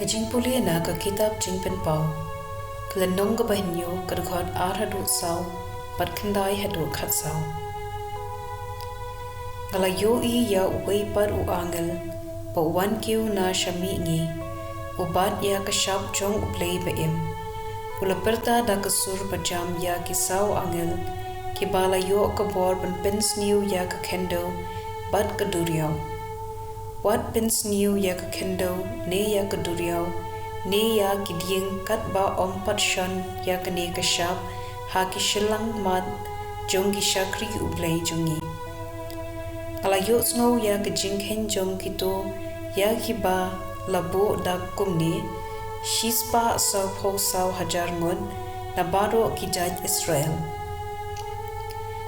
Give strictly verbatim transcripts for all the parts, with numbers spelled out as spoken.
Ka jingpule na ka kitab Jingpynpaw, ka lynnong kaba hynñiew, ka dkhot ar haduh saw bad khyndai haduh khatsaw. Nga la ïohi ïa uwei pat u angel ba u wan kiew na sha mihngi, u bat ïa ka shap jong U Blei ba im. U la pyrta da ka sur ba jam ïa ki saw angel kiba la ïoh ka bor ban pynsniew ïa ka khyndew bad ka duriaw. Wat pynsniew ïa ka khyndew ne ïa ka duriaw ne ïa ki dieng, katba ym pat shon ïa kane ka shap ha ki shyllangmat jong ki shakri U Blei jong ngi. Nga la ïohsngew ïa ka jingkheiñ jong kito ïa kiba la buh da kumne: shispah sawphew saw hajar ngut na baroh ki jait Israel.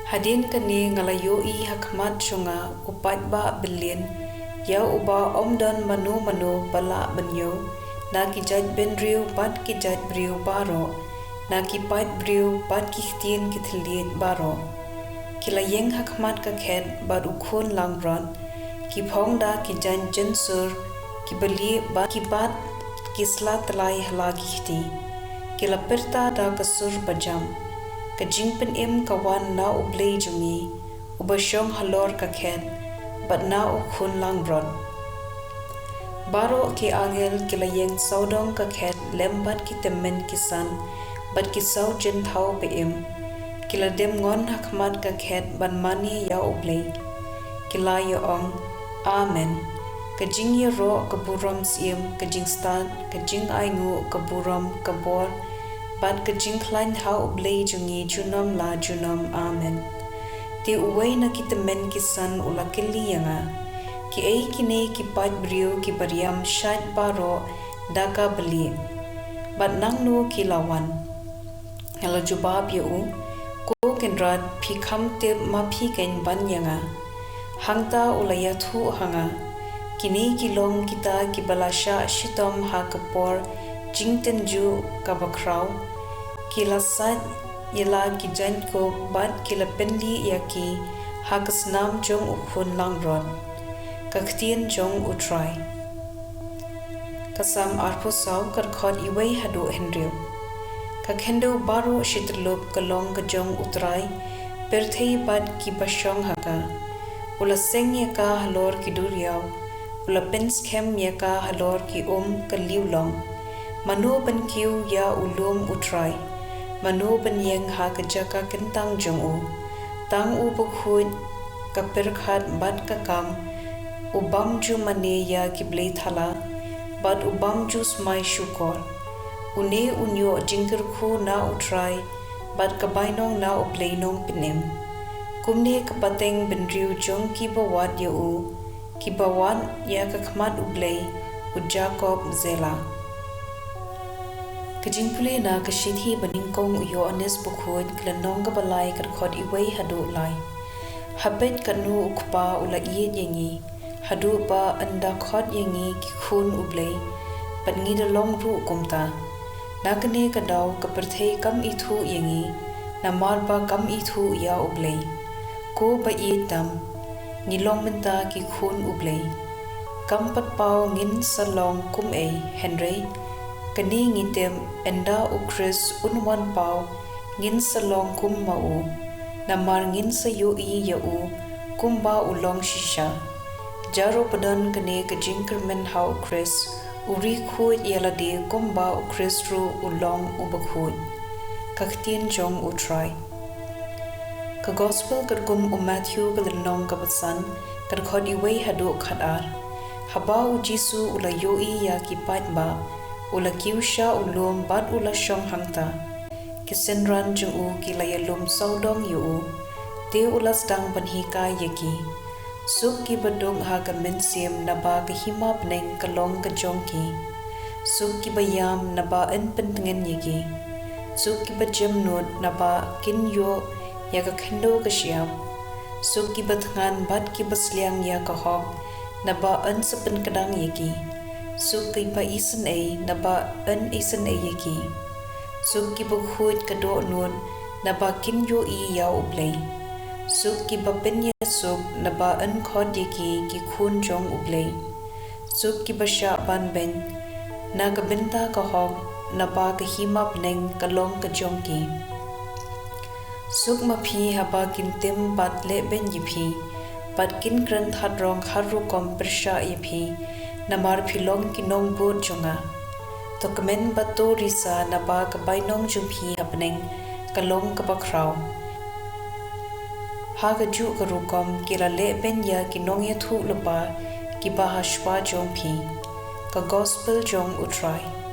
Hadien kane nga la ïohi ha khmat jong nga u paidbah byllian, ïa uba ym don mano mano ba lah ban ïew, na ki jaitbynriew bad ki jaitbriew baroh, na ki paidbriew bad ki ktien ki thylliej baroh. Ki la ïeng ha khmat ka khet bad u khun langbrot, ki phong da ki jaiñ jynsur kiba lieh bad ki bat ki sla tyllai ha la ki kti. Ki la pyrta da ka sur ba jam: Ka jingpynim ka wan na U Blei jong ngi, uba shong halor ka khet, bad na u khun langbrot. Baroh ki angel ki la ïeng sawdong ka khet lem bad ki tymmen ki san bad ki saw jynthaw ba im. Ki la dem ngon ha khmat ka khet ban mane ïa U Blei. Ki la ïa ong: Amen. Ka jingïaroh, ka burom syiem, ka jingstad, ka jingainguh, ka burom, ka bor bad ka jingkhlaiñ ha U Blei jong ngi junom la junom. Amen. Te uwei na ki tymmen ki san u la kylli ïa nga: Kiei kine ki paidbriew kiba riam shait baroh da kaba lieh, bad nangno ki la wan? Nga la jubab ïa u: Ko Kynrad, phi kham tip ma phi keiñ ban ïa nga. Hangta u la ïathuh ha nga: Kine ki long kita kiba la shah shitom ha ka por jingtynjuh kaba khraw. Ki la sait ïa la ki jaiñkup bad ki la pynlieh ïa ki ha ka snam jong u khun langbrot. Ka ktien jong U Trai. Ka Salm arphew saw, ka dkhot iwei haduh hynriew. Ka khyndew baroh shi tyllup ka long ka jong U Trai, pyrthei bad kiba shong ha ka. U la seng ïa ka halor ki duriaw, u la pynskhem ïa ka halor ki um ka liewlong. Mano ban kiew ïa u lum U Trai? Mano ban ïeng ha ka jaka kyntang jong u? Tang u bakhuid ka pyrkhat bad ka kam, u bym ju mane ïa ki blei thala, bad u bym ju smai shukor. Une un ïoh jingkyrkhu na U Trai, bad ka bainong na U Blei Nongpynim. Kumne ka pateng bynriew jong kiba wad ïa u, kiba wad ïa ka khmat U Blei u Jakob. Sela. Ka jingpule na ka shithi ba nyngkong u Ïoannis Bakhuid, ka lynnong kaba lai, ka dkhot iwei haduh lai. Ha peit katno u Kpa u la ïeit ïa ngi, haduh ba un da khot ïa ngi ki khun U Blei, bad ngi da long ruh kumta. Na kane ka daw ka pyrthei kam ithuh ïa ngi, namar ba kam ithuh ïa U Blei. Ko ba ïeit tam, ngi long mynta ki khun U Blei. Kam pat paw ngin sa long kumei, hynrei kane ngi tip, ynda U Khrist un wan paw, ngin sa long kum ma u, namar ngin sa ïohi ïa u kumba u long shisha. Jar uba don kane ka jingkyrmen ha U Khrist, u ri khuid ïa lade kumba U Khrist ruh u long uba khuid. Ka ktien jong U Trai. Ka Gospel katkum u Mathaiw, ka lynnong kaba san, ka dkhot iwei haduh khatar. Haba U Jisu u la ïohi ïa ki paidbah, u la kiew sha u lum bad u la shong hangta. Ki synran jong u ki la ïalum sawdong ïa u, te u la sdang ban hikai ïa ki. Suk kiba duk ha ka mynsiem, naba ka hima bneng ka long ka jong ki. Suk kiba ïam, naba yn pyntngen ïa ki. Suk kiba jemnud, naba kin ïoh ïa ka khyndew ka shyiap. Suk kiba thngan bad kiba sliang ïa ka hok, naba yn sa pynkdang ïa ki. Suk kiba isynei, naba yn isynei ïa ki. Suk kiba khuid ka dohnud, naba kin ïohi ïa U Blei. Suk kiba pynïasuk, naba yn khot ïa ki ki khun jong U Blei. Suk kiba shah banbeiñ, na ka bynta ka hok, naba ka hima bneng ka long ka jong ki. Suk ma phi haba kin tim bad lehbeiñ ïa phi, bad kin kren thadrong har rukom pyrshah ïa phi, namar phi long ki nongbud jong nga. To kmen bad to risa, naba ka bainong jong phi ha bneng ka long kaba khraw. Ha kajuh ka rukom ki la lehbeiñ ïa ki nongïathuhlypa kiba ha shuwa jong phi. Ka Gospel jong U Trai.